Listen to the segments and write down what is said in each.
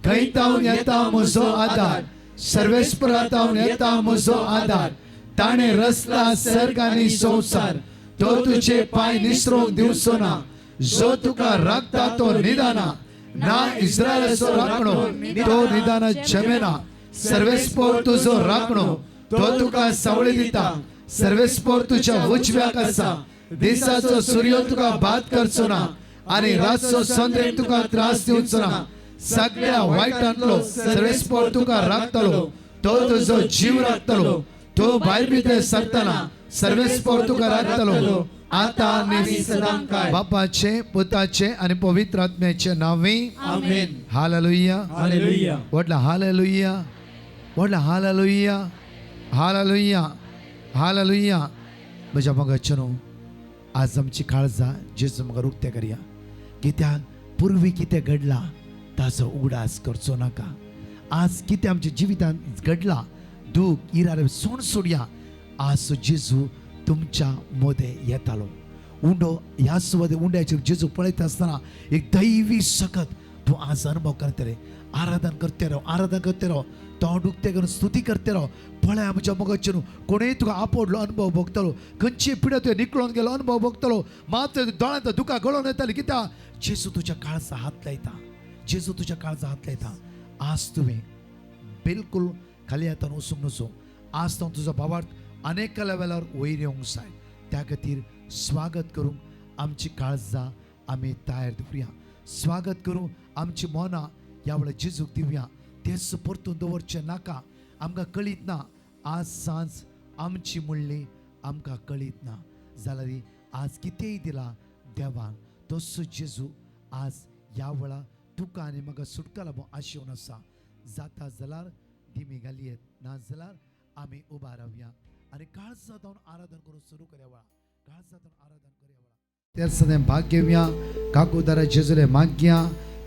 खंय तावन येता म्हजो आदार, सर्वेस्परा तावन येता म्हजो आदार. ताणें रचला सर्ग आनी संवसार, तो तुजे पांय निसरोंक दिवचो ना. जो तुका राखता तो निदाना ना, इस्रायलाचो राखणो तो निदाना जमेना. सर्वेस्पोर तुजो राखणो, तो तुका सावळी दिता. सर्वेस्पोर तुज्या उजव्याक आसा. दिसाचो सूर्य तुका बाद करचो ना आनी रातचो संद्रेक तुका त्रास दिवचो ना. सगळ्या वायटांतलो सर्वेस्पोर तुका राखतलो, तो तुजो जीव राखतलो. तो भायर भितर सरतना सर्वेस्पोर तुका राखतलो, आता आनी सदांकाळ. बापाचे, पुताचे आनी पवित्र आत्म्याचे नांवी. आमेन. हालेलुया. हालेलुया. व्हडला हालेलुया, व्हडला हालेलुया, हालेलुया, हालेलुया. म्हज्या मोगाचें न्हू, आज आमची काळजां जेजू मुखार उक्तें करया. कित्याक पुर्वी कितें घडलां ताचो उगडास करचो नाका. आज कितें आमच्या जिवितांत घडलां, दूख इरार सोड सोडया. आज जेजू तुमच्या मदें येतालो. उंडो ह्या सुवाते उंड्याचेर जेजू पळयता आसतना एक दैवी सकत तूं आज अनुभव करतले. आराधन करते राव, आराधन करते राव, तोंड उक्तें करून स्तुती करते राव. पळय आमच्या मोगाचेर कोणूय तुका आपोडलो अनुभव भोगतलो, खंयची पिड्या तुवें निकळोन गेलो अनुभव भोगतलो. मात दोळ्यांत दुकां गळोन येताली, कित्याक जेजू तुज्या काळजा हात लायता, जेजू तुज्या काळजा हात लायता. आज तुवें बिलकुल खाली हातान वचूंक नजो. आज तो तुजो भावार्थ अनेक लेवलार वयर येवंक जाय. त्या खातीर स्वागत करूंक आमची काळजां आमी तयार दवरुया. स्वागत करूंक आमची मनां ह्या वेळार जेजूक दिवया. तेच परतून दवरचें नाका. आमकां कळीत ना आज सांज आमची म्हणली, आमकां कळीत ना. जाल्यार आज कितेंय दिलां देवान, तसो जेजू आज ह्या वेळार तुका आनी म्हाका सुटका लागून आशेवन आसा. जाता जाल्यार दिमी घालयेत, ना जाल्यार आमी उबा रावया आनी काळजा जावन आराधन करून सुरू करया वेळा, काळजा जावन आराधन करया वेळा. तेरसाने भाग घेवया. काकुदारा जेजुले मागया.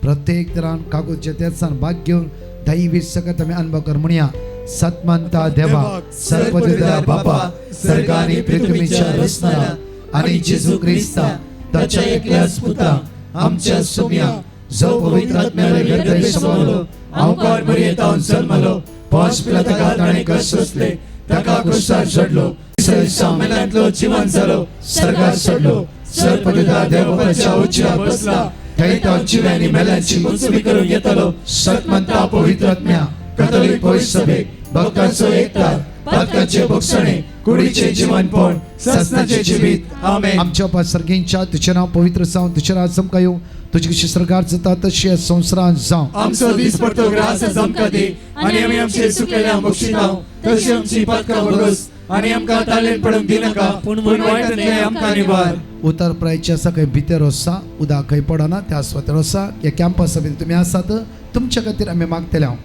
प्रत्येक तरान काकूच्या तेरसान भाग घेवन दैवी सकत आमी अनुभव कर. म्हणया, सतमंता देवा, सर्वदिदा बापा, सर्गानी पृथ्वीच्या रचणारा आणि जेजू ख्रिस्ता ताच्या एकल्याच पुता, आमच्या सोम्या, जो पवित्र आत्म्याला गर्भे समावलो, अवकार मरियेतावन जल्मलो, पांच पिला ताणें कश्ट सोंसले, ताका क्रुसार चडलो, मेल्यांतलो जिवन जालो, सर्गार चडलो, सर्पदिदा देवबापाच्या उजव्या बसला, थंय तो जिव्यांनी मेल्यांची मुंचबी करूंक येतलो. सतमंता पवित्र आत्म्या, कथोलिक पवित्र सभेक, भक्तांचो एकता, पातकांचे भोगसणे, कुडीचे जीवनपण, ससनाचे जिवीत. आमेन. आमच्या बापा सर्गींच्या, तुझें नांव पवित्र जावं, तुझें राज आमकां येवं, तुजी कशी सरकार जाता तशी ह्या संवसारांत जावं. आमचो दीस पडतो ग्रास आमकां दी आनी आमी आमचे सुकेल्या बक्षिताव, तशी आमची पातकां भोगस आनी आमकां तालेन पडूंक दिनाका, पूण वायटांतलें आमकां निवार. उतर प्रायचे आसा, खंय भितर आसा, उदक खंय पडना त्या सुवातेर आसा. ह्या कॅम्पसा भितर तुमी आसात, तुमच्या खातीर आमी मागतले. हांव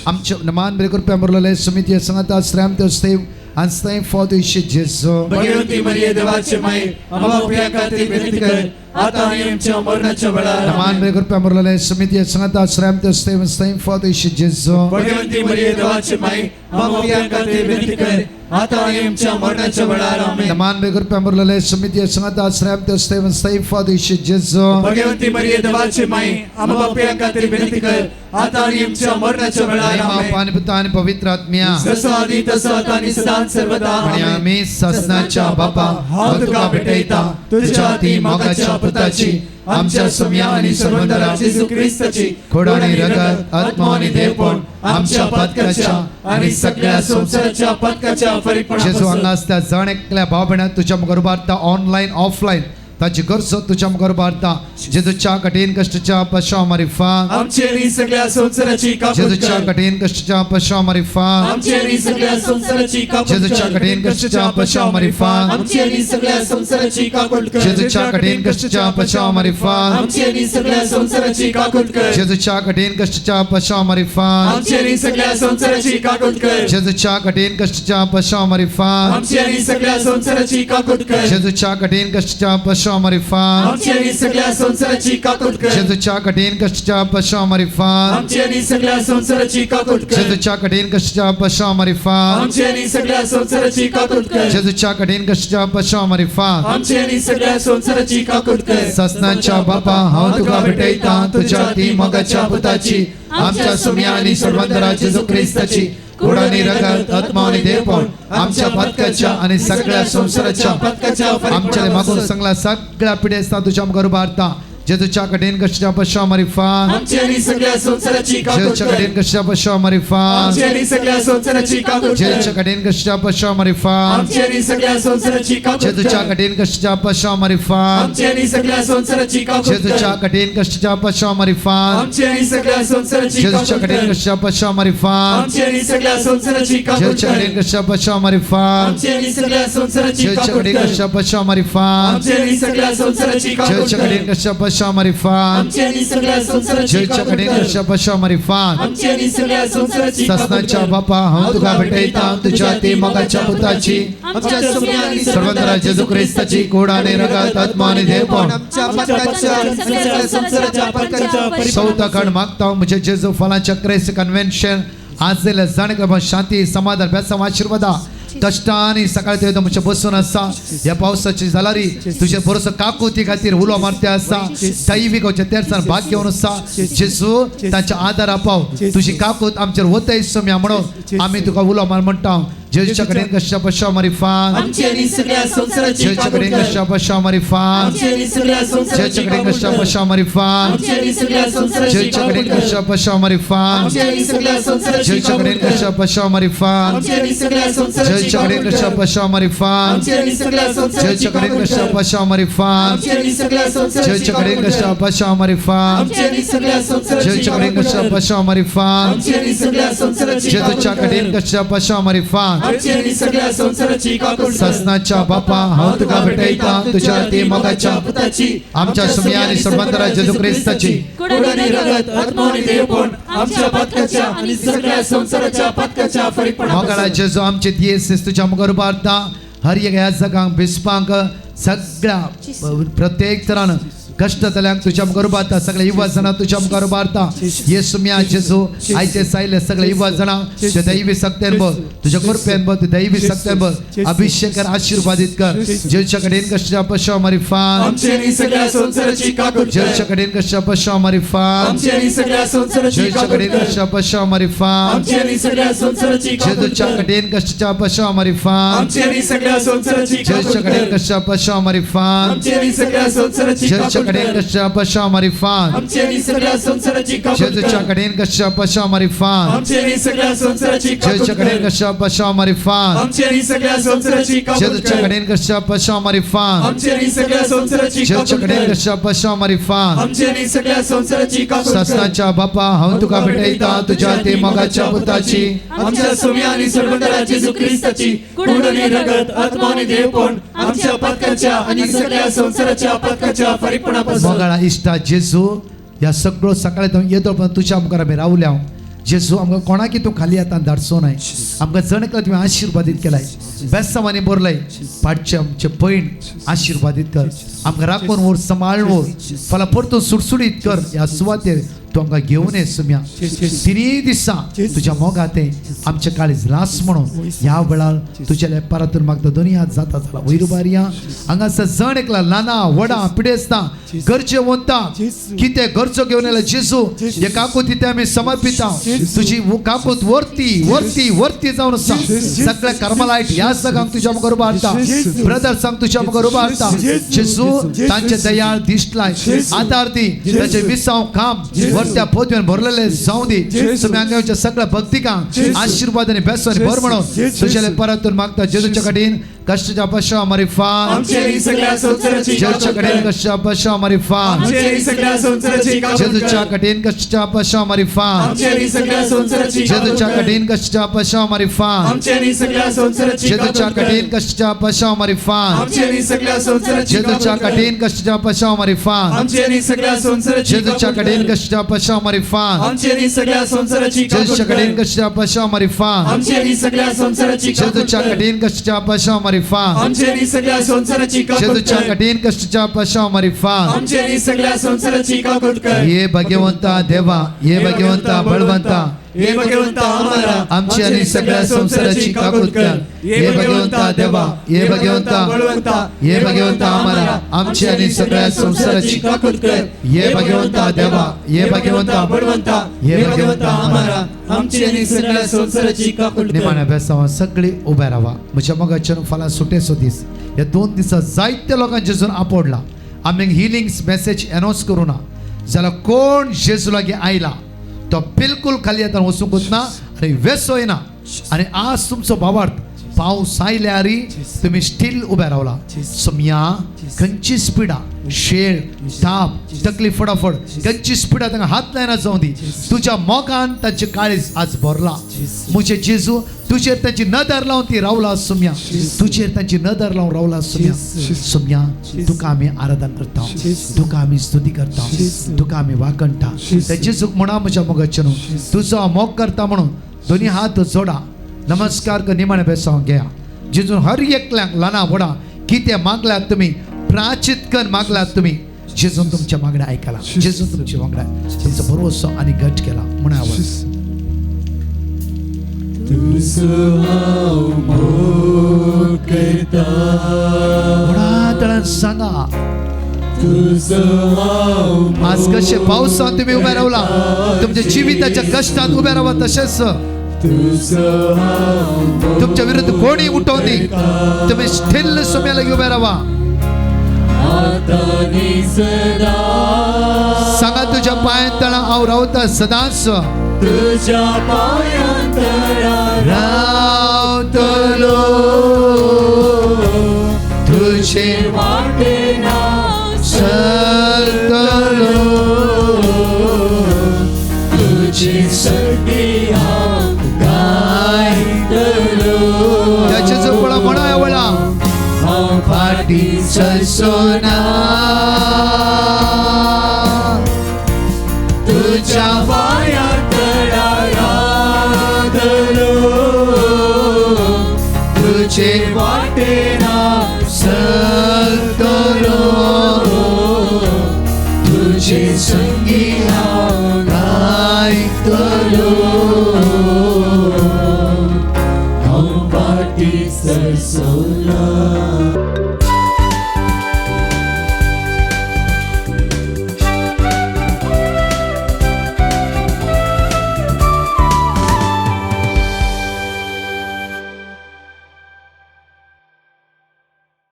आमचे मान बरे कृपया मुरलेले समिती सांगता श्रम देव आनी फॉद जेजू. भगवंती मरिये, देवाचे माई, आम्हा पाप्यां खातीर विनंती कर, आता आनी आमच्या मरणाच्या वेळार. मान बरे कृपया मुरलेले समिती सांगता श्रम देव फॉद जेजू. भगवंती मरिये, देवाचे माई, आम्हा पाप्यां खातीर विनंती कर, आता आनी आमच्या मरणाच्या वेळार. आमेन. मान बरे कृपया मुरलेले समिती सांगता श्रम देव फॉद जेजू. भगवंती मरिये, देवाचे माई, आम्हा पाप्यां खातीर विनंती कर, आता आनी आमच्या मरणाच्या वेळार. आमेन. पाणी पुता आणि पवित्र आत्म्या. जसो आदी तसो आता आनी सदांच सर्वदा. आणि आमेन. आम्ही ससनाच्या बापा, हांव तुका भेटयता तुझ्या अती मोगाच्या पुताची, आमच्या सुम्या आणि सर्वंदरा जेजू ख्रिस्ताची खोड आणि रगत, आत्मा आणि देवपण, आमच्या पातकाच्या आणि सगळ्या संसाराच्या पातकाच्या जेजू फरीकपणापासून हांगा आसता जण एकल्या भाव भयणां तुज्या मुखार उबारता. ऑनलायन ऑफलायन ताची गरजो तुज्या मुखार उबारता. जेजूच्या कठीण कश्टच्या पशा मारिफा आमचे आणि सगळ्या संसाराची काकूत जेजूच्या कर. कठीण कश्टच्या पशा मारिफा आमचे आणि सगळ्या संसाराची काकूत जेजूच्या कर. कठीण कश्टच्या पशा मारिफा आमची आणि सगळ्या संसाराची काकूत कर. जेजूच्या कठीण कश्टच्या पशा मारिफा आमची आणि सगळ्या संसाराची काकूत कर. जेजूच्या कठीण कश्टच्या पशा मारिफा आमची आणि सगळ्या संसाराची काकूत कर. जेजूच्या कठीण कश्टच्या पशा मारिफा आमची आणि सगळ्या संसाराची काकूत कर. जेजूच्या कठीण कश्टच्या पशा पश्चात मारिफात आमची आनी सगळ्या संवसाराची काकूट कर. जेजूच्या कठीण कष्टाच्या पश्चात मारिफात आमची आनी सगळ्या संवसाराची काकूट कर. जेजूच्या कठीण कष्टाच्या पश्चात मारिफात आमची आनी सगळ्या संवसाराची काकूट कर. जेजूच्या कठीण कष्टाच्या पश्चात मारिफात आमची आनी सगळ्या संवसाराची काकूट कर. ससनाच्या बापा हांव तुका भेटयता तुझ्या ती मोगाच्या पुताची आमच्या सुम्या आणि सर्वंतरा जेजू क्रिस्ताची कुडानी रगत आत्मा आणि देवपण आमच्या पथकाच्या आणि सगळ्या संसाराच्या पथकाच्या आमच्या मागून सांगला सगळ्या पिढ्या तुझ्या मुखार उबारता जेजूच्या कठीण कष्टाच्या पश्चात मारिफात आमची आनी सगळ्या संवसाराची काकूट जेजूच्या कर. कठीण कष्टाच्या पश्चात मारिफात आमची आनी सगळ्या संवसाराची काकूट कर. जेजूच्या कठीण कष्टाच्या पश्चात मारिफात आमची आनी सगळ्या संवसाराची काकूट जेजूच्या कर. कठीण कष्टाच्या पश्चात मारिफात आमची आनी सगळ्या संवसाराची काकूट जेजूच्या कर. कठीण कष्टाच्या पश्चात मारिफात आमची आनी सगळ्या संवसाराची जेजूच्या काकूट कठीण कर. कष्टाच्या पश्चात मारिफात आमची आनी सगळ्या संवसाराची काकूट जेजूच्या कर. कठीण कष्टाच्या पश्चात मारिफात आमची आनी सगळ्या संवसाराची जेजूच्या काकूट कठीण कर. कष्टाच्या पश्चात मारिफात आमची आनी सगळ्या संवसाराची काकूट जेजूच्या कर. कठीण कष्टाच्या पश्चात मारिफात आमची आनी सगळ्या संवसाराची जेजूच्या काकूट कठीण कर. कष्टाच्या पश्चात मारिफात आमची आनी सगळ्या संवसाराची काकूट ससनाच्या कर. बापा हांव तुका भेटयता तुझ्या ती मोगाच्या पुताची आमच्या सुम्या आणि सर्वंतरा जेजू क्रिस्ताची कोड आणि रगत आत्मा आणि देवपण आमच्या पथकाच्या आणि सगळ्या संवसाराच्या पथकाच्या चौथा खंड मागता म्हणजे जेजू फलाच्या क्रेस कन्व्हेन्शन आज जाणें शांती समाधान बेसांव आशीर्वादा कष्टाने सकाळी ते तुमचे बसून आसा ह्या पावसाची जालारी तुझे बरोसो काकुती खातीर उलो मारते आसा दैवीक तेरसान भाग घेवन आसा जेजू तांच्या आदारा पाव तुजी काकूत आमचेर वतय सम्या म्हणून आमी तुका उलो मार म्हणटा. जेजूच्या कडेन कश्या पश्या मारिफात आमची आनी सगळ्या संवसाराची जेजूच्या काकूट कडेन कर. कश्या पश्या मारिफात आमची आनी सगळ्या संवसाराची जेजूच्या कडेन काकूट कश्या कर. पश्या मारिफात आमची आनी सगळ्या संवसाराची जेजूच्या काकूट कडेन कर. कश्या पश्या मारिफात आमची आनी सगळ्या संवसाराची जेजूच्या काकूट कडेन कर. कश्या पश्या मारिफात आमची आनी सगळ्या संवसाराची जेजूच्या कडेन काकूट कश्या कर. पश्या मारिफात आमची आनी सगळ्या संवसाराची जेजूच्या कडेन काकूट कश्या कर. पश्या मारिफात आमची आनी सगळ्या संवसाराची जेजूच्या कडेन काकूट कश्या कर. पश्या मारिफात आमची आनी सगळ्या संवसाराची जेजूच्या कडेन काकूट कश्या कर. पश्या मारिफात आमची आनी सगळ्या संवसाराची जेजूच्या काकूट कडेन कर. कश्या पश्या मारिफात आमची आनी सगळ्या संवसाराची काकूट कर. ससनाच्या बापा हांव तुका भेटयता तुझ्या ती मोगाच्या पुताची आमच्या सुम्या आणि सर्वंतरा जेजू क्रिस्ताची कुडाने रगत आत्मा आणि देवपण आमच्या पातकाच्या आणि सगळ्या संवसाराच्या पातकाच्या मोगाळा जेजू आमचे दियेस तुझ्या मुखार उबारता हर एक ह्या जगांक बिस्पांक सगळ्या प्रत्येक तरान कष्ट जाल्यांक तुझ्या मुखार उबारता सगळे युवा जाणां तुझ्या मुखार उबारता. येसू म्या जेजू आयचे सायले सगळे युवा जाणां तुझ्या दैवी सक्त्यान बघ तुझ्या कृपेन बघ दैवी सक्त्यान बघ अभिषेक कर आशीर्वादित कर. जेजूच्या कडेन कश्या पश्या मारिफात आमची आनी सगळ्या संवसाराची काकूट कर. जेजूच्या कडेन कश्या पश्या मारिफात आमची आनी सगळ्या संवसाराची जेजूच्या काकूट कडेन कर. कश्या पश्या मारिफात आमची आनी सगळ्या संवसाराची काकूट जेजूच्या कर. कडेन कश्या पश्या मारिफात आमची आनी सगळ्या संवसाराची काकूट जेजूच्या कडेन कर. कश्या पश्या मारिफात आमची आनी सगळ्या संवसाराची जेजूच्या काकूट कडेन कर. कश्या पश्या मारिफात आमची आनी सगळ्या संवसाराची काकूट जेजूच्या कर. कडेन कश्या पश्या मारिफात आमची आनी सगळ्या संवसाराची काकूट जेजूच्या कडेन कर. कश्या पश्या मारिफात आमची आनी सगळ्या संवसाराची काकूट जेजूच्या कर. कडेन कश्या पश्या मारिफात आमची आनी सगळ्या संवसाराची जेजूच्या काकूट कडेन कर. कश्या पश्या मारिफात आमची आनी सगळ्या संवसाराची काकूट कर. ससनाच्या बापा हांव तुका भेटयता तुझ्या ती मोगाच्या पुताची आमच्या सुम्या आणि सर्वंतरा जेजू क्रिस्ताची कुड आणि रगत आत्मा आणि देवपण आमच्या पातकाच्या आणि सगळ्या संवसाराच्या पातकाच्या फरीकपणापासून. मोगाळा इश्टा जेजू ह्या सगळो सकाळी तो येतो पण तुझ्या मुखार आमी रावल्या. जेजू आमकां कोणाकी तूं खाली हातान धाडचो नाय आमकां जण एकला तुवें आशिर्वादीत केलाय बेसांवांनी भरलाय पाटचे आमचे पयण आशिर्वादीत कर आमकां राखून व्हर सांबाळून व्हर फाल्यां परतून सुडसुडीत कर ह्या सुवातेर तूं आमकां घेवन ये सुम्या तिनूय दिसा तुज्या मोगाते आमचे काळीज लास म्हणून ह्या वेळार तुज्या लेपारातून मागता दोनूय हात जाता जाला वयर उबारया. हांगासर जण एकला ल्हाना व्हडा पिडेस्तां गरजे वंता कितें गरजो घेवन येयला जेजू हे काकूत ते आमी समर्पिता तुजी काकूत वरती वरती वरती जावन आसा. सगळ्या कर्मलायट ह्या सगळ्यांक तुज्या मुखार उबारता ब्रदर्सांक तुज्या मुखार उबारता जेजू तांचे दयाळ दिश्ट लाय आदार दी ताचे विसाव काम वरत्या पदवेन भरलेले जावं दी. तुमी हांगा सगळ्या भक्तिकांक आशिर्वाद आनी बेसवानी भर म्हणून तुज्या परतून मागता जेजूच्या कडेन कष्टाच्या पश्चा मारिफात आमची आनी सगळ्या संवसाराची जेजूच्या काकूट कडेन कर. कष्टाच्या पश्चा मारिफात आमची आनी सगळ्या संवसाराची काकूट जेजूच्या कर. कडेन कष्टाच्या पश्चा मारिफात आमची आनी सगळ्या संवसाराची काकूट जेजूच्या कर. कडेन कष्टाच्या पश्चा मारिफात आमची आनी सगळ्या संवसाराची जेजूच्या काकूट कर. कडेन कष्टाच्या पश्चा मारिफात आमची आनी सगळ्या संवसाराची जेजूच्या काकूट कर. कडेन कष्टाच्या पश्चा मारिफात आमची आनी सगळ्या संवसाराची जेजूच्या काकूट कडेन कर. कष्टाच्या पश्चा मारिफात आमची आनी सगळ्या संवसाराची काकूट जेजूच्या कडेन कर. कष्टाच्या पश्चा मारिफात आमची आनी सगळ्या संवसाराची काकूट जेजूच्या कर. कडेन कष्टाच्या पश्चा मारिफात मारिफात आमचे आनी सगळ्या संवसाराची काकूट जेजूच्या कर. कठीण कष्टाच्या पाशाव मारिफात आमचे आनी सगळ्या संवसाराची काकूट कर. हे भगवंता देवा, हे भगवंता बळवंता, हे भगवंता आम्हाला आमची आणि सगळ्या संसाराची काकूत कर. हे भगवंता देवा, हे भगवंता बळवंता, हे भगवंता आम्हाला आमची आणि सगळ्या संसाराची काकूत कर. हे भगवंता देवा, हे भगवंता बळवंता, हे हे भगवंता आम्हाला आमची आणि सगळ्या संसाराची काकूत कर. निमाण्या बेसावा सगळी उभ्या राहा. म्हज्या मोगाच्यान फाल्यां सुटेचो दीस. ह्या 2 दिसां जायत्या लोकांक जेजून आपडला. आमी हिलिंग्स मेसेज अनावन्स करूं ना जाल्यार कोण जेजू लागीं आयला तो बिलकुल खाली येता वचूंकच ना आनी वेसो येना. आनी आज तुमचो भावार्थ पावस आयल्यार तुमी स्टील उबे रावला. सोम्या खंयची स्पिडा शेळ ताप तकलीफ फटाफट खंयची स्पिडा तांकां हात लायना जावं दी. तुज्या मोगान तांचे काळीज आज भरला. म्हजे जेजू तुजेर तांची नदर लावन ती रावला. सोम्या तुजेर तांची नदर लावन रावला. सोम्या सोम्या तुका आमी आराधन करता, तुका आमी स्तुती करता, तुका आमी वाकणटा. त्या जेजूक म्हणा म्हज्या मोगाचें न्हू तुजो मोग करता म्हणून दोनी हात जोडा नमस्कार कर. निमाणे बेसांव घेया. जेजून हर एकल्यांक ल्हाना व्हडा कितें मागल्यात तुमी प्राचित कर मागल्यात तुमी जेजून तुमच्या मागण्या आयकला. जेजून तुमच्या मागण्या तुमचो भरवसो आनी घट केला म्हणून आवाज. तुजो हांव मोग करता, व्हडा तळान सांगा. तुजो हांव आज कशे पावसांत तुमी उबे रावला, तुमच्या जिविताच्या कश्टांत उबे रावा, तशेंच तुजो हांव तुमच्या विरुद्ध कोणी उठोवनी तुमी स्थिल सोम्या लागीं उबे रावा. आतां नी सदा सांगा तुझ्या पांयां तळा हांव रावता सदांच तुझ्या पांयां तळा रावतलो तुझे वाटेन चलतलो.